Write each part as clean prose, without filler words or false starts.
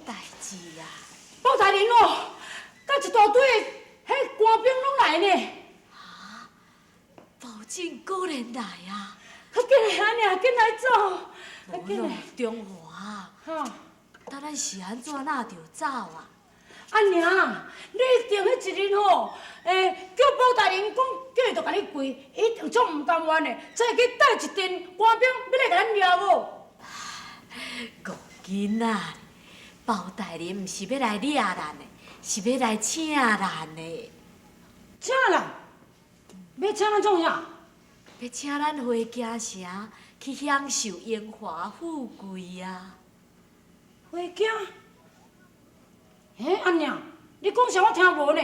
代誌啊？包大人哦，佮一大堆彼官兵攏來呢。啊！包拯果然來啊！較緊來，阿娘，緊來走。無咯，中華。哈。等咱是按怎哪著走啊？阿娘，你一定彼一日吼，叫包大人講，叫伊著共你跪，伊一定足毋甘願的，才會去帶一陣官兵欲來共咱掠無？戇囡仔，包大人毋是欲來掠咱的，是欲來請咱的。請咱？欲請咱創啥？欲請咱回京城去享受榮華富貴啊！回京？欸，阿娘，你講啥我聽無呢？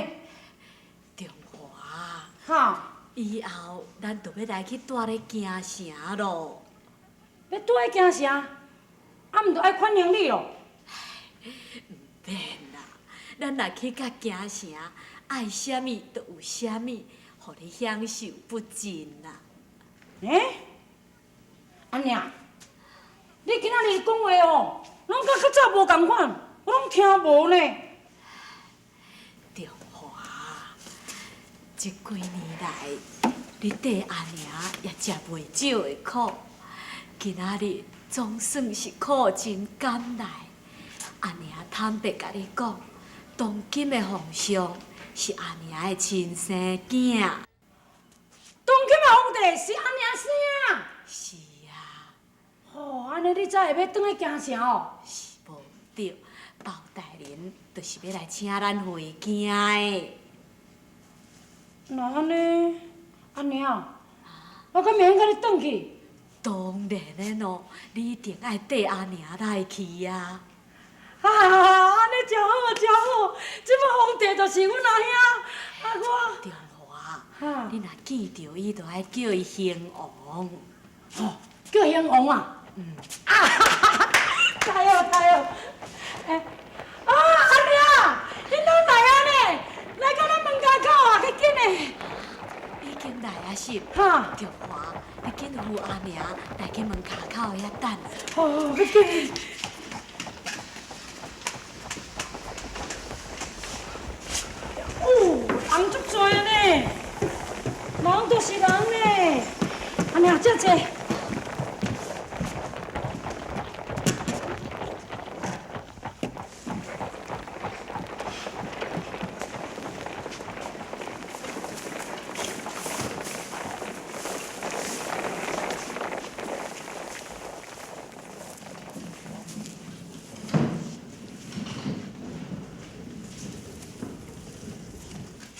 中華，哈，以後咱就欲來去蹛咧京城囉。欲蹛咧京城，啊，毋著愛款行李囉？毋免啦，咱若去到京城，愛啥物就有啥物，予你享受不盡啦。欸，阿娘，你今仔日講話哦，攏佮較早無仝款，我攏聽無呢。中華，這幾年來，你綴阿娘也食袂少的苦，今仔日總算是苦盡甘來。阿娘坦白共你講，當今的皇上是阿娘的親生囝。當今的皇帝是阿娘生的？是啊。哦，按呢你才會欲轉去京城哦？是無對，包大人就是欲來請咱回京的。若按呢，阿娘，我敢會用共你轉去？當然的咯，你一定愛綴阿娘來去啊！啊，按呢誠好，誠好，這擺皇帝就是阮阿兄，啊我。中華，你若見著伊，就愛叫伊興王。哦，叫興王啊？嗯。啊哈哈！太好太好，欸，啊阿娘，恁攏來啊呢？來到咱門跤口啊，較緊的。已經來啊是？哈。中華，你緊扶阿娘來去門跤口遐等。哦，較緊。哦，人足濟呢，人就是人呢。阿娘，這濟。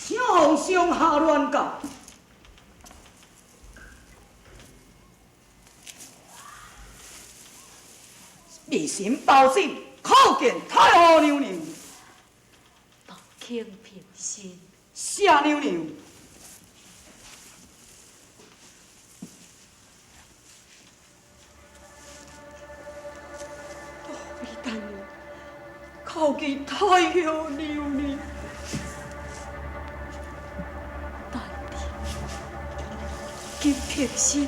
請皇上下鸞轎。微臣包拯，叩見太后娘娘。包卿平身。謝娘娘。奴婢等叩見太后娘娘。緊平身，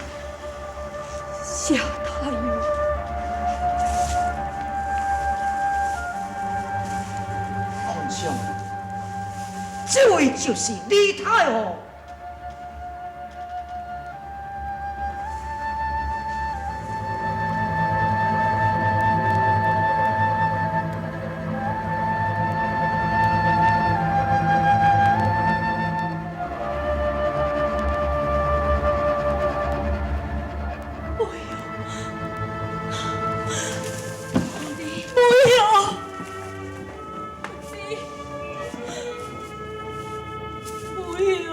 謝太后。皇上，這位就是李太后。不要！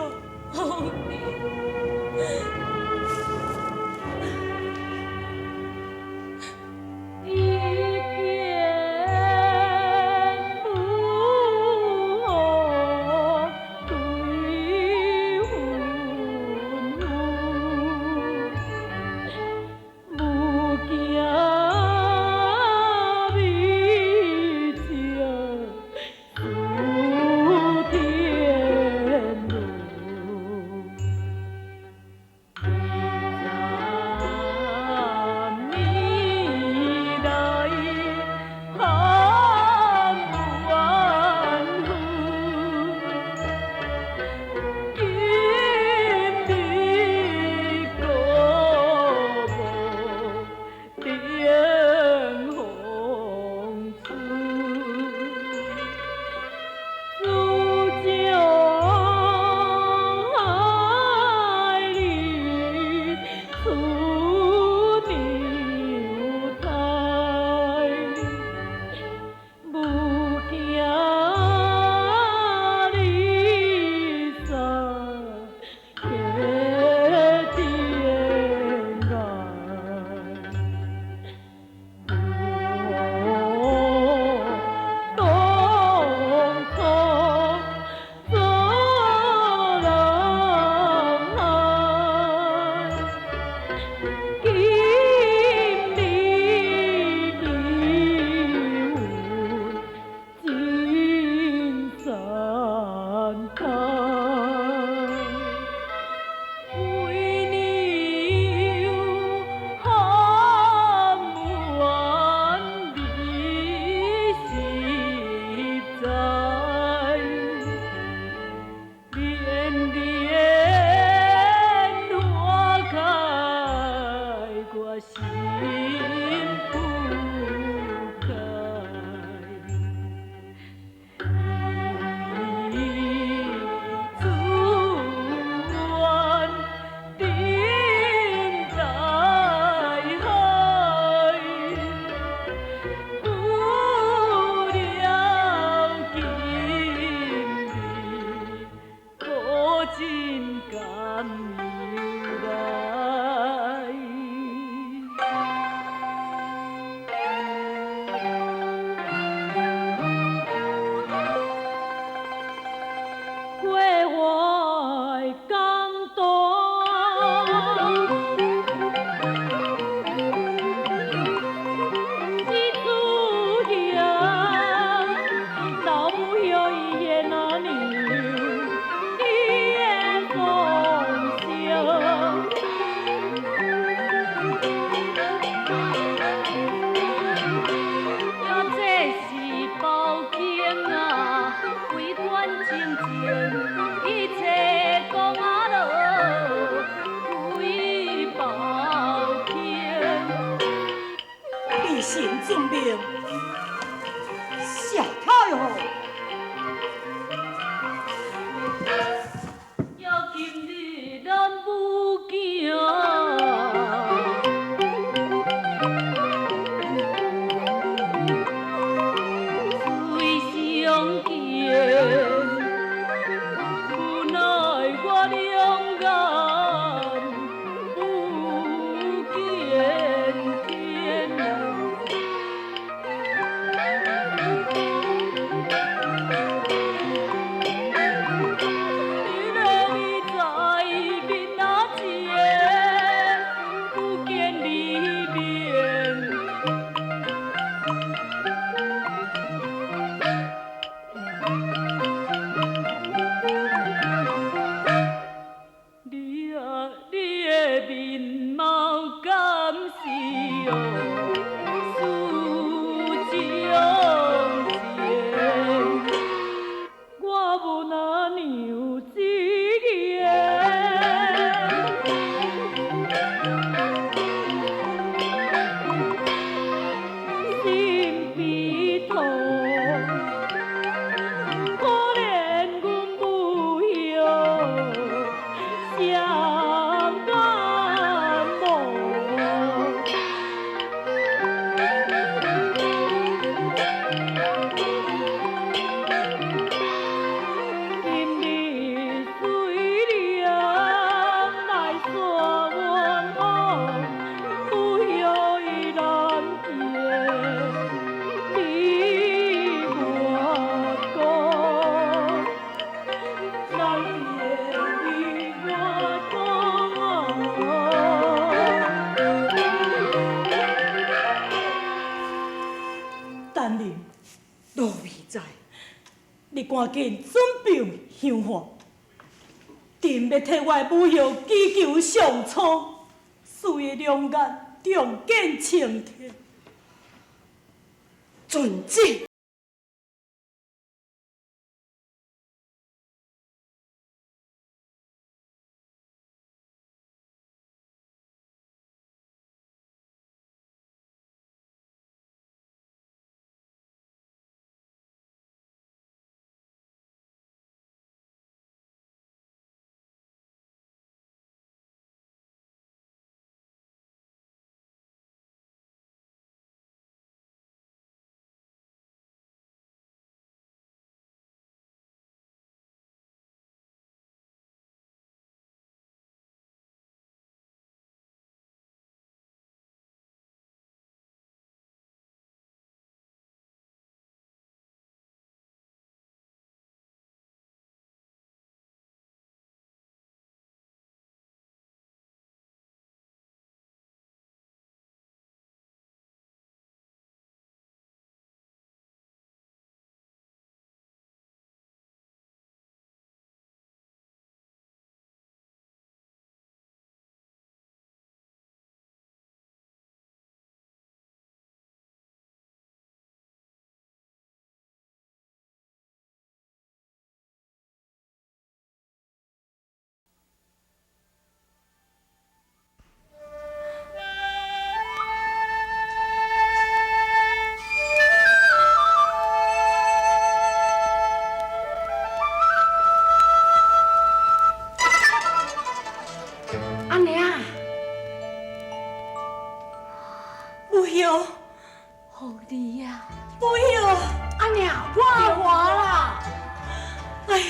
趕緊準備香火，朕欲替我的母后祈求上蒼，賜伊良眼重見青天。遵旨。阿娘，母后，凤梨啊，母后，阿娘，我活啦！哎呀！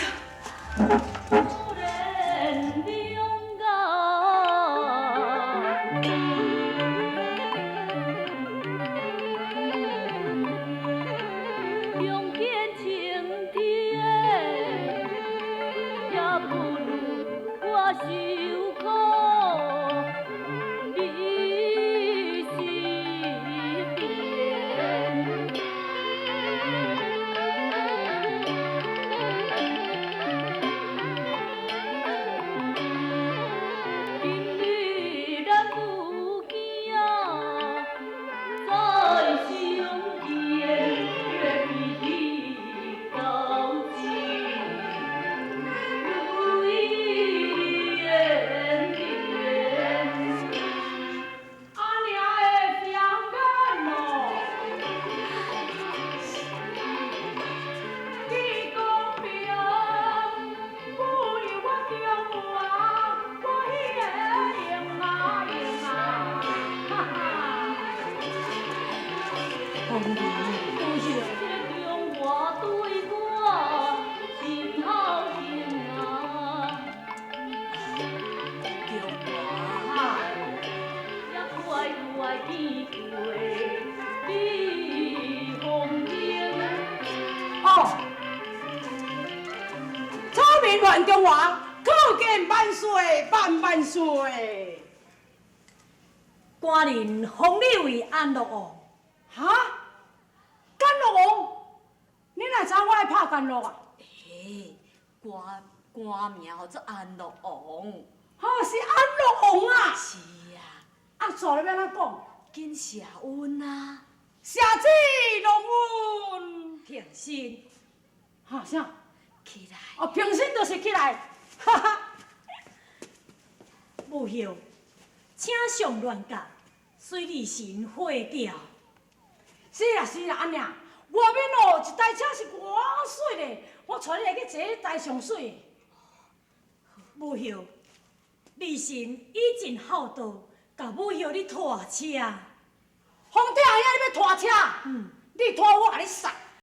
阿娘的双眼哦，见光明，不由我中华，我彼个用啊用啊，哈哈！凤梨，中华，哦，草民乱中华，可见万岁万万岁！官人封你为安乐王。哈？甘乐王？你哪知我爱拍甘乐啊？欸，官官名号做安乐王。吼，是安乐王啊！是啊，啊，煞咧欲按怎讲？紧谢恩啊！谢主隆恩。平身，哈啥？起来，哦，平身就是起来，哈哈。母后，请上銮驾，随二神会轿。是啦是啦，阿娘，外面哦一台车是偌媠的，我带你来去坐彼台上媠的。母后，二神以尽孝道，共母后你拖车。皇帝阿兄，你欲拖车？嗯，你拖我共你杀。